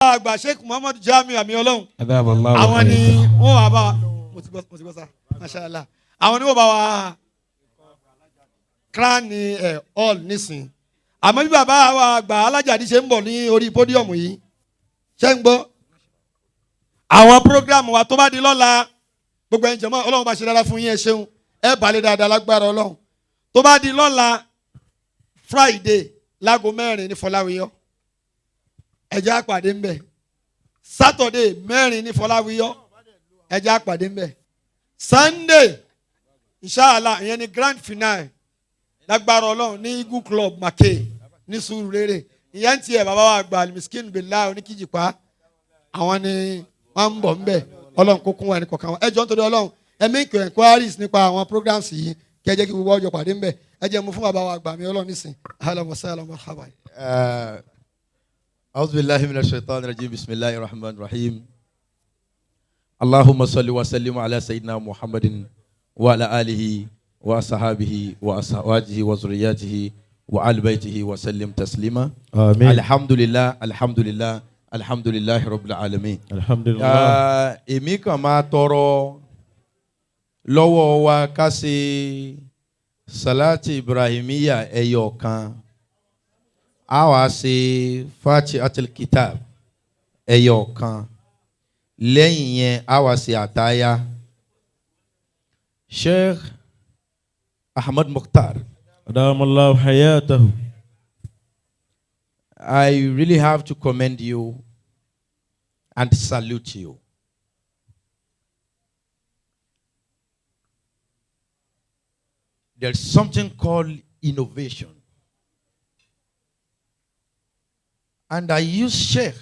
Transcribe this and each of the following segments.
Àgbà Sheikh Muhammad Jamiu àmì Ọlọ́run. Adamallahu. Àwọn ni wọ́n wà bá wa. Mo ti gbọ́, mo ti gbọ́ sá, mashallah. Àwọn ni wọ́n bá wa crown ẹ̀ all nísìn. Àmọ́ bí bàbá wa àgbà Alájàdí ṣe ń bọ̀ ní orí podium yìí, ṣé ń gbọ́ àwọn program wa tó bá di lọ́la, gbogbo ẹ̀yin jẹ̀mọ́, Ọlọ́run bá ṣe dáadáa fún yín. Ẹ ṣeun, ẹ balẹ̀ dáadáa lágbára Ọlọ́run. Tó bá di lọ́la Friday, láago 4 ní Fọláwíyọ́, ẹ jẹ́ á pàdé ńbẹ̀. Saturday, 4 ní Fọláwíyọ́, ẹ jẹ́ á pàdé ńbẹ̀. Sunday, inshallah, ìyẹn ni grand finale lágbára Ọlọ́run ní Eagle Club Make ní Sùúrùlérè. Ìyẹn ń tiẹ̀, bàbá wa àgbà Alimiskin Billah oníkìjìpá, àwọn ni wọ́n ń bọ̀ ńbẹ̀. Ọlọ́run kó kún wa ní kọ̀ọ̀kan wọn. Ẹ jọ̀ọ́, nítorí Ọlọ́run, ẹ make your inquiries nípa àwọn programs yìí, kí ẹ jẹ́ kí gbogbo ọjọ́ pàdé ńbẹ̀. Ẹ jẹ́ mu fún bàbá wa àgbà mi Ọlọ́run nísìn. Ahlan wa sahlan wa marhaban. أعوذ بالله من الشيطان الرجيم. بسم الله الرحمن الرحيم. اللهم صل وسلم على سيدنا محمد وعلى آله وأصحابه وأزواجه وذرياته وآل بيته وسلم تسليما. Àmín. الحمد لله، الحمد لله، الحمد لله رب العالمين. Alhamdulilah. Ah, èmi kàn máa tọrọ lọ́wọ́ wa ká ṣe salati ibrahimiya ẹyọ kan, a wá ṣe fatihatul kitab ẹyọ kan, lẹ́yìn yẹn a wá ṣe àtáyà. Sheikh Ahmad Mukhtar, Adamallahu hayatahu. I really have to commend you and salute you. There's something called innovation. And I use Sheikh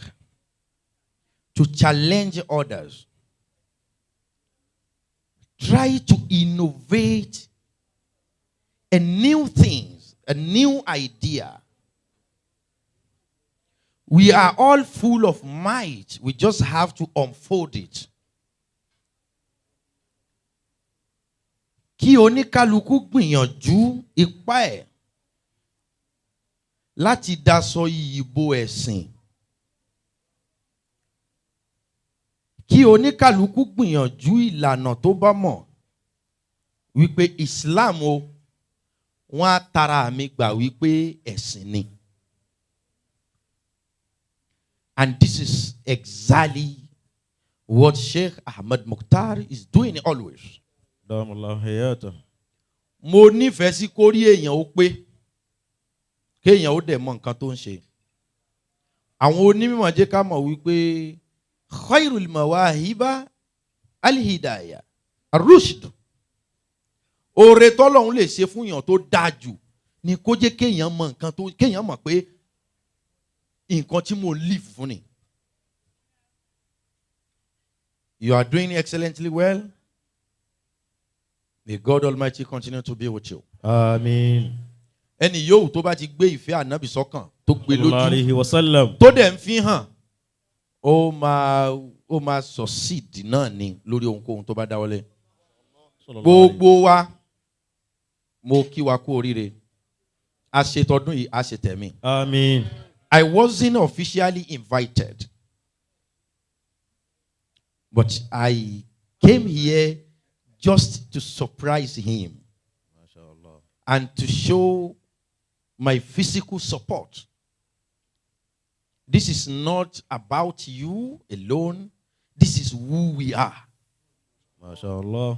to challenge others. Try to innovate a new things, a new idea. We are all full of might. We just have to unfold it. Kí oníkálukú gbìyànjú ipá ẹ̀ láti daṣọ iyì bo ẹ̀sìn. Kí oníkálukú gbìyànjú ìlànà tó bá mọ̀ wípé Islam o, wọ́n á tara mi gbà wípé ẹ̀sìn ni. And this is exactly what Sheikh Ahmed Mukhtar is doing always. Adamallahu hayatahu. Mo nífẹ̀ẹ́ sí kórí èèyàn ó pé, kéèyàn ó dẹ̀ mọ nǹkan tó ń ṣe. Àwọn onímọ̀ jẹ́ ká mọ̀ wípé khairul mawahiba alhidaya arushd. Oore tọ́lọ́hún lè ṣe fún èèyàn tó dáa jù ni kó jẹ́ kéèyàn mọ nǹkan tó, kéèyàn mọ̀ pé nǹkan tí mo live fún ni. You are doing excellently well. May God Almighty continue to be with you. Àmín. Ẹni yòówù tó bá ti gbé ìfẹ́ ànábì sọ́kàn, tó gbé Sallallahu lójú, alayhi wa sallam. tó dẹ̀ ń fi hàn, ó máa succeed náà ni lórí ohunkóhun tó bá dáwọ́lé. Gbogbo wa, mo kí wa kú oríire. A ṣe tọdún yìí, a ṣe tẹ̀mí. Àmín. I wasn't officially invited, but I came here just to surprise him and to show my physical support. This is not about you alone. This is who we are. Mashallah.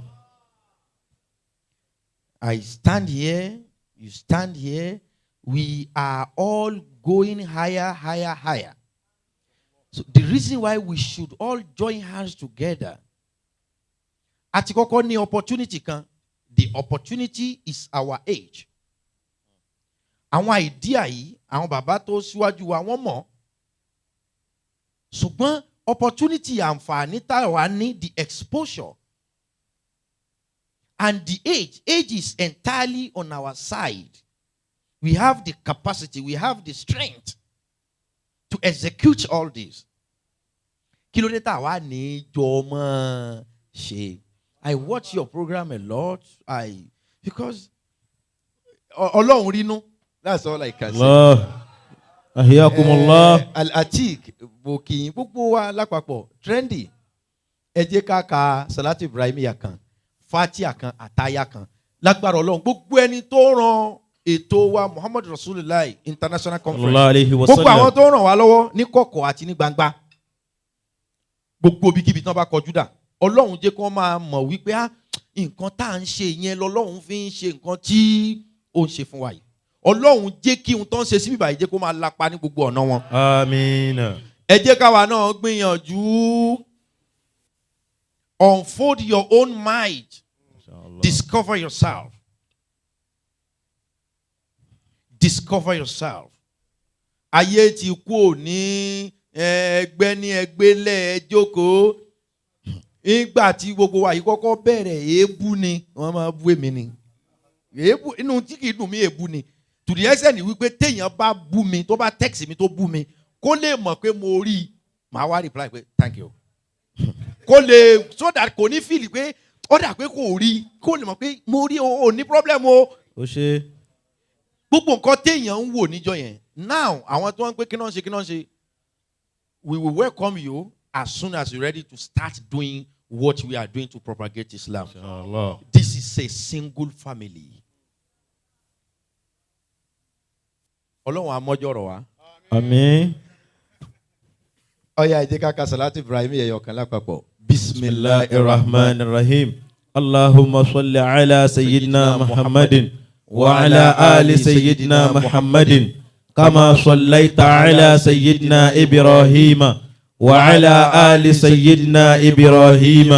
I stand here, you stand here. We are all going higher, higher, higher. So the reason why we should all join hands together. Àti kọ́kọ́ ní opportunity kan. The opportunity is our age. Àwọn idea yìí, àwọn bàbá tó síwájú wa, wọ́n mọ̀. Ṣùgbọ́n opportunity, àǹfààní táwa ní, the exposure and the age, age is entirely on our side. We have the capacity, we have the strength to execute all this. Kí ló dé tá a wá ní jọ mọ́ ṣe? I watch your program a lot. I because Ọlọ́run rínú. That's all I can say. Allah. Ahiyakumullah. Al-Atik Bokin, gbogbo wa lápapọ̀ trendy. Ẹ jẹ́ ká ka Salatu Ibrahimiya kan, Fatia kan, Ataya kan. Lágbára Ọlọ́run, gbogbo ẹni tó ran ètò wa Muhammad Rasulullah International Conference. Sallallahu alayhi wa Gbogbo àwọn sallam. tó ràn wá lọ́wọ́ ní kọ̀kọ̀ àti ní gbangba. Gbogbo ibikíbi tí wọ́n bá kọjú dà. Ọlọ́run jẹ́ kí wọ́n máa mọ̀ wípé á nǹkan tá à ń ṣe yẹn lọ́lọ́run fi ń ṣe nǹkan tí ó ń ṣe fún wa yìí. Ọlọ́run jẹ́ kí ohun tó ń ṣe síbí báyìí jẹ́ kó máa lapa ní gbogbo ọ̀nà wọn. Àmín. Ẹ jẹ́ káwa náà gbìyànjú. Unfold your own mind. Inshallah. Discover yourself. Discover yourself. Ayé ti kú ò ní ẹgbẹ́ ní ẹgbẹ́lẹ̀ ẹ jókòó. Nígbà tí gbogbo wa yìí kọ́kọ́ bẹ̀rẹ̀, èébú ni wọ́n máa bú èmi ni. Èébú inú tí kì í dùn mí, èébú ni. To the extent wípé téèyàn bá bú mi, tó bá text mi tó bú mi, kó lè mọ̀ pé mo rí i, màá wá reply pé thank you. Kó lè so that kò ní feel pé ó dà pé kò rí, kó lè mọ̀ pé mo rí o, ò ní problem o. Ó ṣe. Gbogbo nǹkan téèyàn ń wò níjọ́ yẹn now, àwọn tó ń pé kí náà ṣe, kí náà ṣe, we will welcome you as soon as you're ready to start doing what we are doing to propagate Islam. Inshallah. This is a single family. Ọlọ́run amọ́jọ́rọ̀ wa. Àmín. Ọ̀ya, ẹ jẹ́ ká ka Salatu Ibrahim ẹ̀yọ̀ kan lápapọ̀. بسم الله الرحمن الرحيم. اللهم صل على سيدنا محمد وعلى آل سيدنا محمد كما صليت على سيدنا إبراهيم وعلى آل سيدنا إبراهيم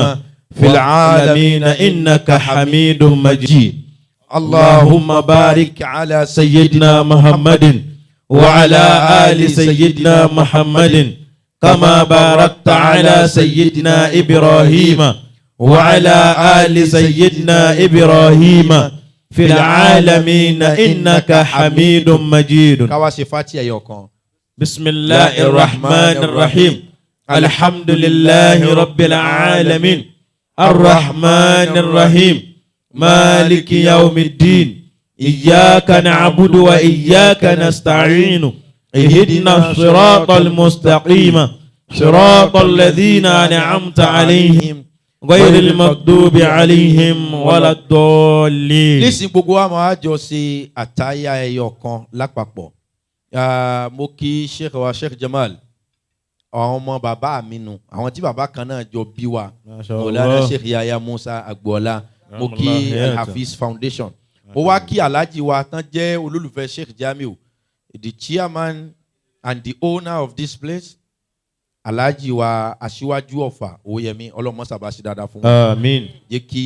في العالمين إنك حميد مجيد. اللهم بارك على سيدنا محمد وعلى آل سيدنا محمد كما باركت على سيدنا إبراهيم وعلى آل سيدنا إبراهيم في العالمين إنك حميد مجيد. Ká wá ṣe Fatiha ẹ̀yọ̀ kan. بسم الله الرحمن الرحيم. الحمد لله رب العالمين الرحمن الرحيم مالك يوم الدين. إياك نعبد وإياك نستعين. اهدنا الصراط المستقيم، صراط الذين أنعمت عليهم غير المغضوب عليهم ولا الضالين. Nísìnyí, gbogbo wa máa jọ ṣe àtáyà ẹyọ kan lápapọ̀. Ah, mo kí Sheikh wa, Sheikh Jamal, àwọn ọmọ bàbá mi nu, àwọn tí bàbá kan náà jọ bí wa, Mọ̀lára Sheikh Yahya Musa Agboola. Mo kí Al-Hafiz Foundation. Mo wá kí Alhaji wa tán jẹ́ olólùfẹ́ Sheikh Jamiu, the chairman and the owner of this place, Alhaji wa Aṣíwájú Ọ̀fà Owóyẹmí. Ọlọ́mọ sábà ṣe dáadáa fún wọn. Àmín. Jẹ́ kí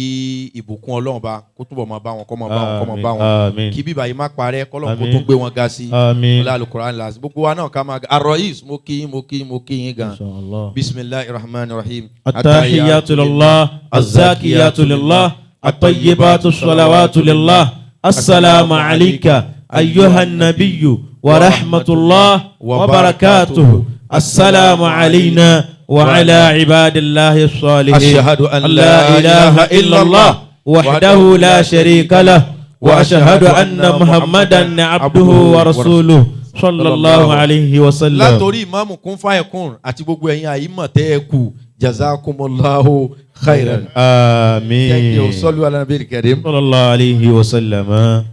ìbùkún Ọlọ́run bá kó túbọ̀ máa bá wọn, kó máa bá wọn, kó máa bá wọn. Àmín. Kí bíbá yìí má parẹ́, kọ́lọ́n kó Àmín. tún gbé wọn ga sí. Àmín. Ọlá Alukoran las, gbogbo wa náà ká máa ga Arọ́ìs. Mo kí yín, mo kí yín, mo kí yín gan. Inshallah. Bisimilahi rahman rahim. التحيات لله، الزاكيات لله، الطيبات، الصلوات لله. السلام عليك أيها النبي ورحمة الله وبركاته. السلام علينا وعلى عباد الله الصالحين. أشهد أن لا إله إلا الله وحده لا شريك له وأشهد أن محمدا عبده ورسوله، صلى الله عليه وسلم. Látòrí ìmáàmù kún fáyẹ̀kún àti gbogbo ẹ̀yin àyímọ̀ tẹ́ ẹ kù, jazakumullahu khairan. آمين. Thank you. Sallu ala nabiyil karim. صلى الله عليه وسلم.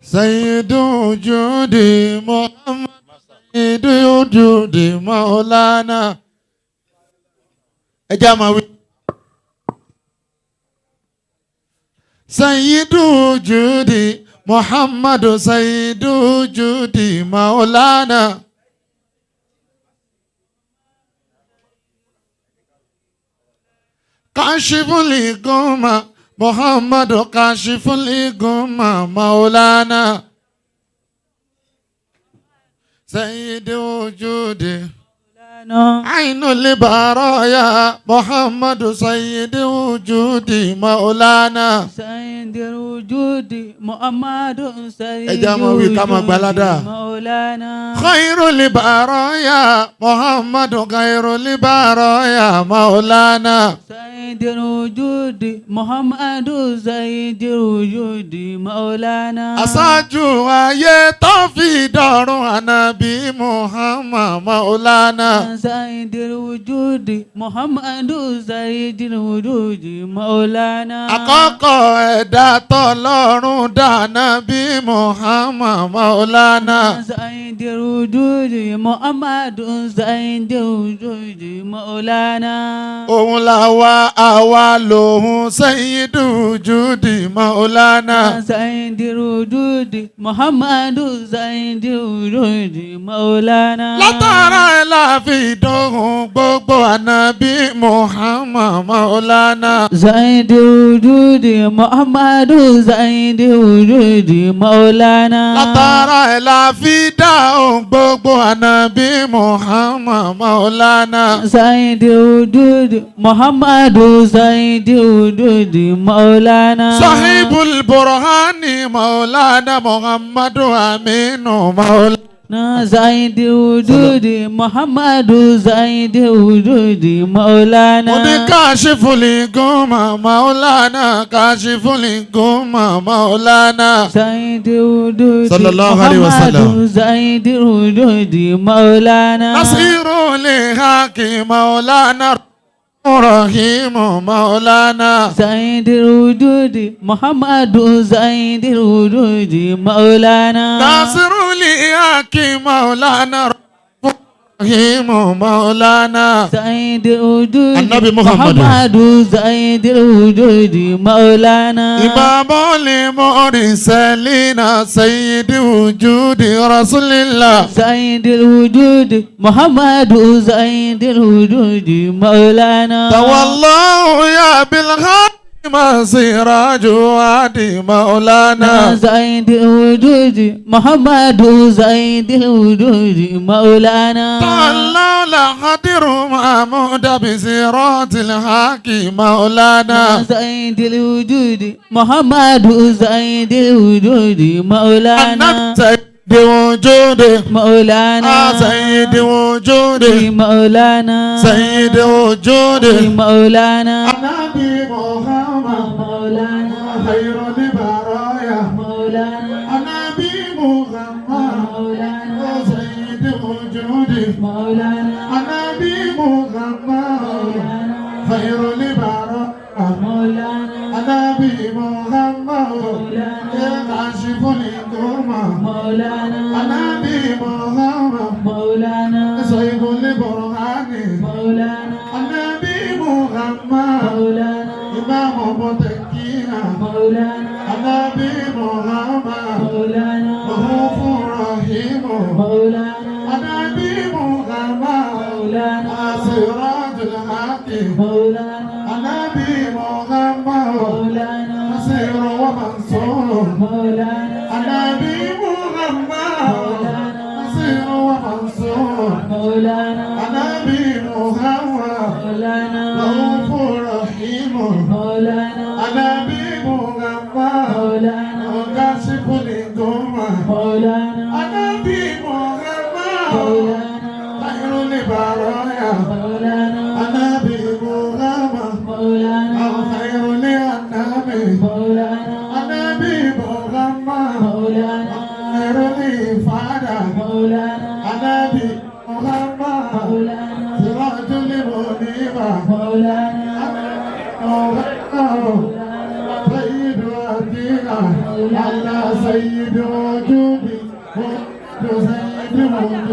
سيد وجود محمد، سيد وجود مولانا. Ẹ jẹ́ àmà wí. سيد وجود محمد، سيد وجود مولانا. كاشف الغمة محمد، كاشف الغمة مولانا، سيد وجود. عين البرايا محمد سيد وجود مولانا سيد الوجود محمد سيد Ẹ jẹ́ á máa wí ká máa gba ládàá. مولانا خير البرايا محمد خير البرايا مولانا سيد الوجود محمد سيد الوجود مولانا Aṣáájú ayé tó fi dọ̀run ànábì Muhammad Maulana. سيد الوجود محمد سيد الوجود مولانا Àkọ́kọ́ ẹ̀dá tọ́lọ́run dá ànábì Muhammad Maulana. سيد الوجود محمد سيد الوجود مولانا Òun làwa àwa lòun Sayyidu Wujudi Maulana. سيد الوجود محمد سيد الوجود مولانا Látara ẹ̀ la fi dóhun gbogbo ànábì Muhammad Maulana. سيد الوجود محمد سيد الوجود مولانا Látara ẹ̀ la fi dá ohun gbogbo ànábì Muhammad Maulana. سيد الوجود محمد سيد الوجود مولانا Sahibul Burhani Maulana Muhammadu Aminu Maulana. سيد الوجود محمد سيد الوجود مولانا Mo ní kashiful gumma Maulana kashiful gumma Maulana. سيد الوجود Sallallahu alayhi wa sallam. محمد سيد الوجود مولانا Nasiru lihaki Maulana Rahimu Maulana. سيد الوجود محمد سيد الوجود مولانا Nasiru lihaki Maulana Rahimu Maulana. سيد الوجود النبي محمد. محمد سيد الوجود مولانا إمام المرسلين سيد وجود رسول الله. سيد الوجود محمد سيد الوجود مولانا تولاه يا بالغانم سراج وادي مولانا. سيد الوجود محمد سيد الوجود مولانا تولى لحدر محمود بصراط الحق مولانا. سيد الوجود محمد سيد الوجود مولانا النبي سيد وجود مولانا سيد وجود مولانا سيد وجود مولانا النبي محمد مولانا خير البرايا مولانا النبي محمد مولانا سيد وجود مولانا النبي محمد خير البرايا مولانا النبي محمد كاشف الغمة مولانا النبي محمد مولانا سيد البرهان مولانا النبي محمد مولانا إمام متقين مولانا النبي محمد مولانا رؤوف رحيم مولانا النبي محمد مولانا سراج الحق مولانا النبي محمد مولانا نصير ومنصور مولانا النبي محمد نصير ومنصور مولانا النبي محمد مولانا رؤوف رحيم مولانا النبي محمد مولانا كاشف الغمة مولانا النبي محمد مولانا خير البرايا مولانا النبي محمد مولانا خير الأنام مولانا النبي محمد مولانا خير الإفادة مولانا النبي محمد مولانا سراج المنيبة مولانا سيد ودينا على سيد